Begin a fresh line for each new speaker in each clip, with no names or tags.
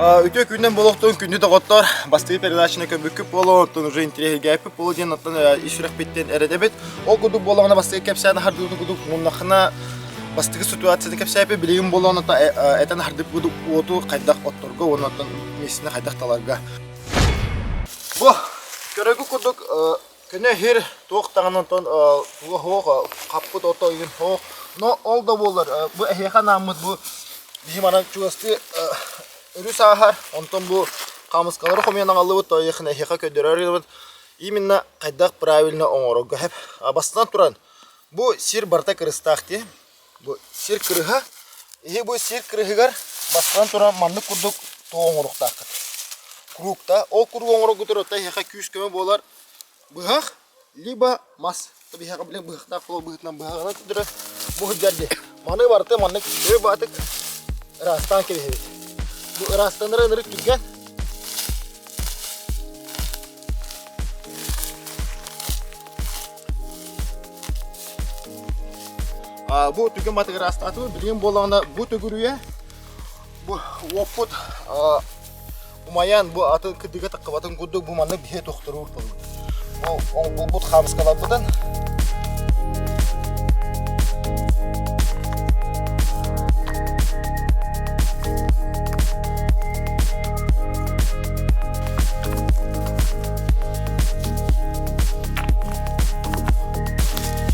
Үтүө күнүнэн буолуохтун күндү доҕоттор. Бастакы передачаны көрбүккүт буолуо, оттон уже интириэһиргээппит буолуо диэн оттон ис сүрэхпиттэн эрэдэбит. Ол курдук буоллаҕына бастакы кэпсээн аһардыытын курдук муннахына бастакы ситуацияны кэпсээппит билигин буоллаҕына этэн аһардыппыт уоту хайдах отторго уонна оттон миэстини хайдах таларга. Бу көрөргүт курдук Көнө сир туох даҕаны онтон туга суох, хаппыт ото игин суох. Но ол да буоллар бу эһиэхэ анааммыт бу биһи манан чугастыы өрүс ааһар, онтон бу хаамыскалары хомуйан аҕаллыбыт, то эһиэхэ көрдөрөр именно хайдах правильно оҥорорго сөп. Бастатан туран, бу сир барыта кырыстаах дии. Бу сир кырыһа, иһи бу сир кырыһыгар бастатан туран маннык курдук туох оҥоруохтааххыт. Кругта, ол круг оҥороргутугар оттон эһиэхэ күүс-көмө буолар быһах, либо мас. Биһиэхэ билин быһахтаах буолар быһыытынан быһаҕынан көрдөрөр. Бу сылдьар дии. Маны барыта маннык өй баатык ыраастаан кэбиһэбит. Бу ыраастанара ынырык түргэн. Бу түгэн батыгар астаатыбыт. Билигин буоллаҕына бу төгүрүйэ бу уоппут умайан бу атын кырдыга таххыбатын курдук бу маннык биһи тохторуур буолбут. Бу оҥкулбут хаамыскаларбытын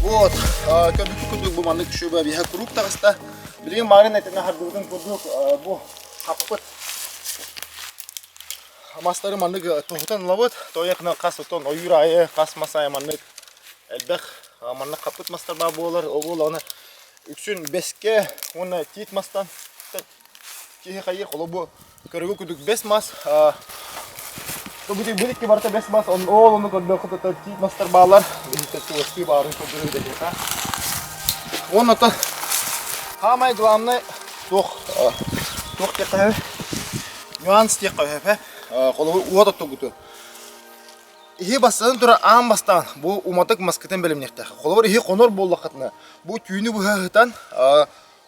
Вот, көрбүккүт курдук бу маннык шуба биһэ куруук таҕыста. Билигин марын этин аһардыбытын курдук бу хаппыт мастары маннык тоһутан ылабыт. Тоойохна хас отон ойуур аайы хас мас аайы маннык элбэх маннык хаппыт мастар баар буолар. Ол буоллаҕына үксүн бэскэ уонна тиит мастан киһи хайыыр холобу Көрүгү кудук бэс мас Тобути бу икки барыта бэс мас он ол ону көрдөххө то тиит мастар баалар биһиттэр туостуу баарын көрдөрөр дэһиэхэ уонна то самое главное туох туох диэххэ нюанс диэххэ сөп холобур уот оттогуту иһи бастатан турар аан бастаан бу уматык маскытын бэлэмниэхтээх холобур иһи хонор буоллаххытына бу түүнү быһа ыһытан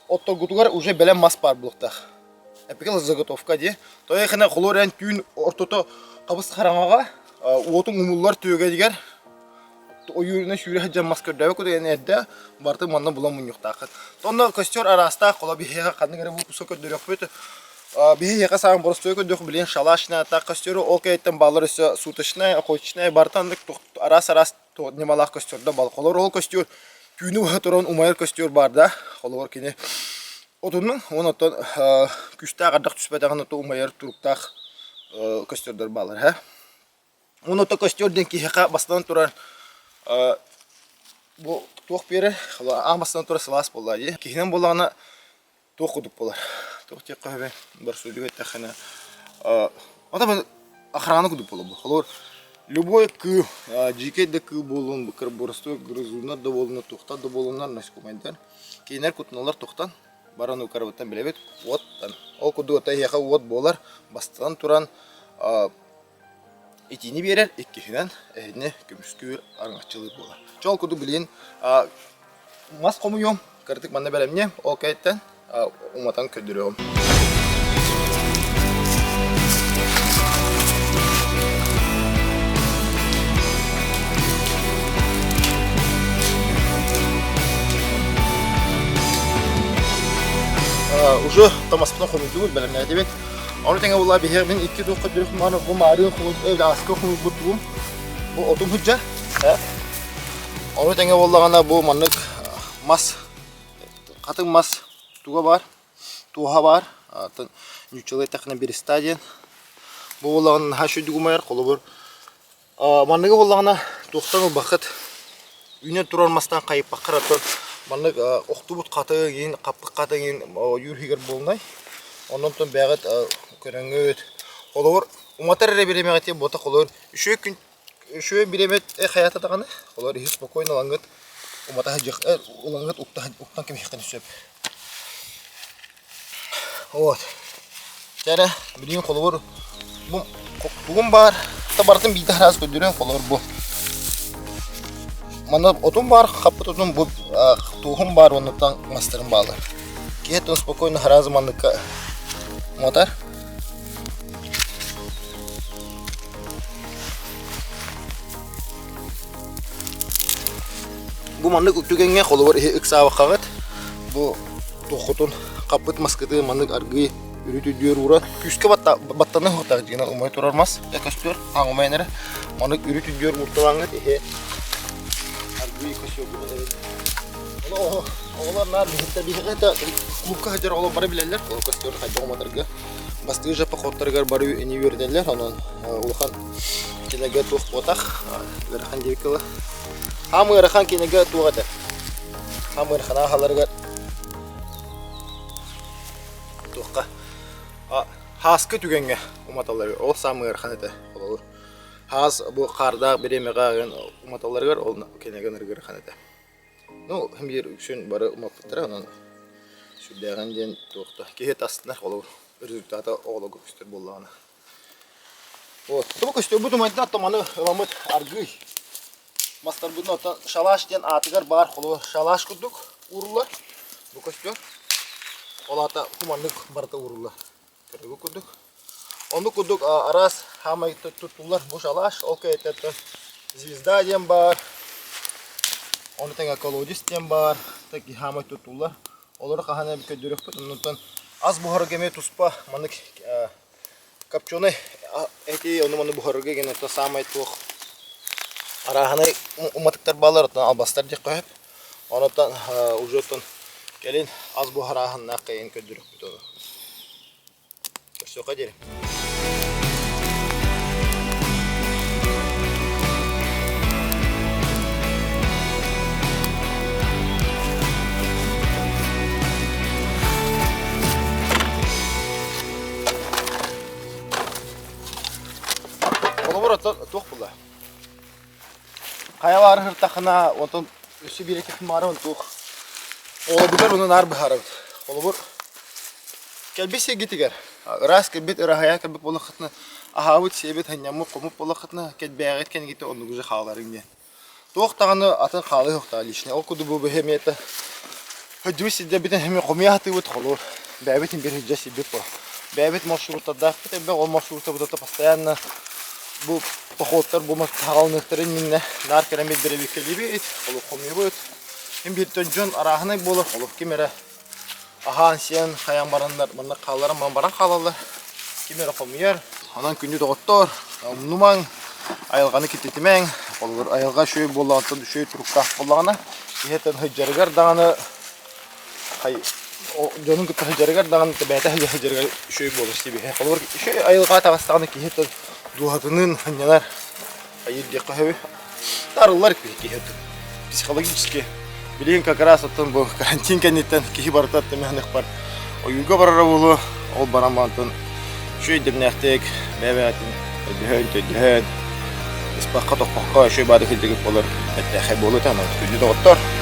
отторгутугар уже бэлэм мас баар буолуохтаах Эпикэл заготовка дии. Тоойхина холуор түүн ортото хабыс хараҥаҕа уотуҥ умуллар түөгэтигэр ойуурuna сүүрэ сылдьан мас көрдөөбөт курдук эн эрдэ барыта манна булан мунньуохтааххыт. Онно костер араастаах хола биһиэхэ ханнык эрэ выпуска көрдөрүөхпүт. Биһиэхэ саамай боростуой көрдөх билин шалашная таах костеру ол кэнниттэн бааллар өссө суточная, охотничная барыта оннук араас-араас ньымалаах костер да бал. Холор ол костер түүнү быһа туран умайар костер баар да. Холобур кини Отуннун уонна оттон күүстээх ардах түспэтэҕин ото умайар туруктаах көстөрдөр бааллар һэ. Уонна ото көстөр диэн киһиэхэ бастатан турар бу туох биэрэр аан бастатан турар сылаас буоллаа дии. Киһинэн буоллаҕына туох курдук буолар. Туох диэххэ сөбүй барсуйдук эттэххинэ ото охрана курдук буолар бу. Холобур любой кыыл дьиикэй да кыыл буоллун боростуой грызуннар да буоллуннар туохтар да буоллуннар насекомайдар Кинилэр кутуналар тухтан, баран укарыбыттан билэбит, уоттан. Ол курдук ото эһиэхэ уот буолар, бастатан туран итиини биэрэр, иккиһинэн эһини көмүскүүр, араҥаччылыыр буолар. Чэ ол курдук билигин мас хомуйуом, кыратык манна бэлэмниэм, ол кэнниттэн уматан көрдөрүөҕүм. Уже томаспытын хомуйдубут, бэлэмнээтибит. Ону тэҥэ буолла биһиги мин икки туохха дүрүх мааны бу маарыын хомуй ааска хомуйбут тугум бу отум сылдьар. Ону тэҥэ буоллаҕына бу маннык мас Хатыҥ мас туга баар, туоһа баар, атын нууччалыы эттэххинэ береста диэн. Бу буоллаҕына наһаа үчүгэйдик умайар, холобур, манныгы буоллаҕына туохтан ылбаккыт, үүнэн турар мастан хайыппакка эрэ оттон маннык охтубут хатыҥ иин, хаппыт хатыҥ иин ойуур иһигэр буолунай. Онон оттон бэйэҕит көрөҥҥүт, холобур, уматар эрэ бириэмэҕитин буота холобур үчүгэй күн Үчүгэй бириэмэ хайаата даҕаны, олор иһи спокойно ылаҥҥыт умата сылдьыах ылаҥҥыт уктан кэбиһиэххин сөп. Вот. Чэ эрэ, билигин холобур бу тугум баар, барытын биирдэ араас көрдөрүөм, холобур бу. Манна отум баар, хаппыт отум бу туоһум баар уонна мастарым бааллар. Киһи оттон спокойно сразу манныкка уматар. Бу маннык түгэҥҥэ холобур иһи ыксаабаккаҕыт бу туоххутун хаппыт маскытын маннык аргыый үрүт үрдүөр ууран күүскэ баттана суохтаах дьиҥинэн умайа турар мас көстөр аҥ умайан эрэ маннык үрүт үрдүөр уурталааҥҥыт иһи аргыый көстүөр Ону оҕолор наар биһиттэ биһиги это клубка сылдьар оҕолор бары билэллэр ол көстөр хайдах уматарга бастыыр же походтарыгар бары ини үөрэтэллэр онон улахан кинигэ туох буотах ыарахан диэбиккэ Хаам ыарахан кинигэ туох этэ? Хаам ыарахан аахаларыгар туохха хааскы түгэҥҥэ уматаллар ол саам ыарахан этэ холобур хаас бу хаардаах бириэмэҕэ уматалларыгар ол кинигэ ыарахан этэ ну биир үксүн бары умаппыттара онон сүрдээҕин диэн туохта киһи астынар холобур результата оҕолорго көстөр буоллаҕына Вот. Бу көстүүбүт умайда оттон маны ыламмыт аргыый. Мастарбытын оттон шалаш диэн аатыгар баар холобур шалаш курдук ууруллар. Бу көстөр. Ол аата хуманнык барыта ууруллар. Көрөгү курдук. Оннук курдук араас хаамай туттуллар бу шалаш. Ол кэйэттэн звезда диэн баар. Ону тэҥэ колодец диэн баар. Таки хаамай туттуллар. Олору хаһан эбит көрдөрүөхпүт. Оннуттан ас буһарга эмиэ туспа маннык Копченый эти ону-маны буһарарга гэн это саамай туох арааһынай уматыктар бааллар оттон албастар диэххэ сөп. Онтон уже оттон кэлин ас буһарааһыннаах кэйин көрдөрүөхпүт ону. Көрсүөххэ диэри. Холобур, оттон туох буолла? Хайа баар ыһыртаххына, онтон өссө биир маары туох Олобугар ону наар быһаарабыт. Холобур, кэлбит сиргитигэр ыраас кэлбит, ыраһайа кэлбит буоллаххытына, аһаабыт, сиэбит, ханньаммыт, хоммут буоллаххытына, кэлбээҕит кэнигитэ оннугу же хааларыҥ диэн. Туох даҕаны атын хаалыы суохтаах личный. Ол курдук бу бэһи эмиэ Һыдьыбыт сирдэрбитин эмиэ хомуйа сатыыбыт холуур. Бэйэбит биир сылдьа сирбит буо. Бэйэбит маршруттардаахпыт элбэх, ол маршруттарбыт постоянно бу походтар бу саҕаланыахтарын иннинэ наар кэлэн бэрэбиэркэлиибит, олох хомуйабыт. Мин бииртэн дьон арааһынай буолар, олох ким эрэ аһаан-сиэн хайаан бараннар манна хаалларан баран хаалаллар. Ким эрэ хомуйар. Онон күндү доҕоттоор, умнумаҥ, айылҕаны киртитимэҥ. Холобур, айылҕа үчүгэй буоллаҕына, үчүгэй туруктаах буоллаҕына, киһи сылдьарыгар даҕаны дьонун кытта сылдьарыгар даҕаны бэйэтэ сылдьарыгар үчүгэй буолар сибиһэ. Холобур, үчүгэй айылҕаҕа таҕыстаҕына киһи дууһатыныын сынньанар, хайыыр диэххэ сөбүй. Арыллар киһи психологически. Билигин как раз оттон бу карантин кэнниттэн киһи барыта тэмэһиних бар ойууга барара буолуо. Ол баран баантан үчүгэй дэмнээхтик бэйэ-бэйэтин өйдөһөн, төйдөһөн, ыспакка-тохпокко үчүгэй баады кырдьыгыт буолар бэртээхэй буолуо этэ. Онон күндү доҕоттор!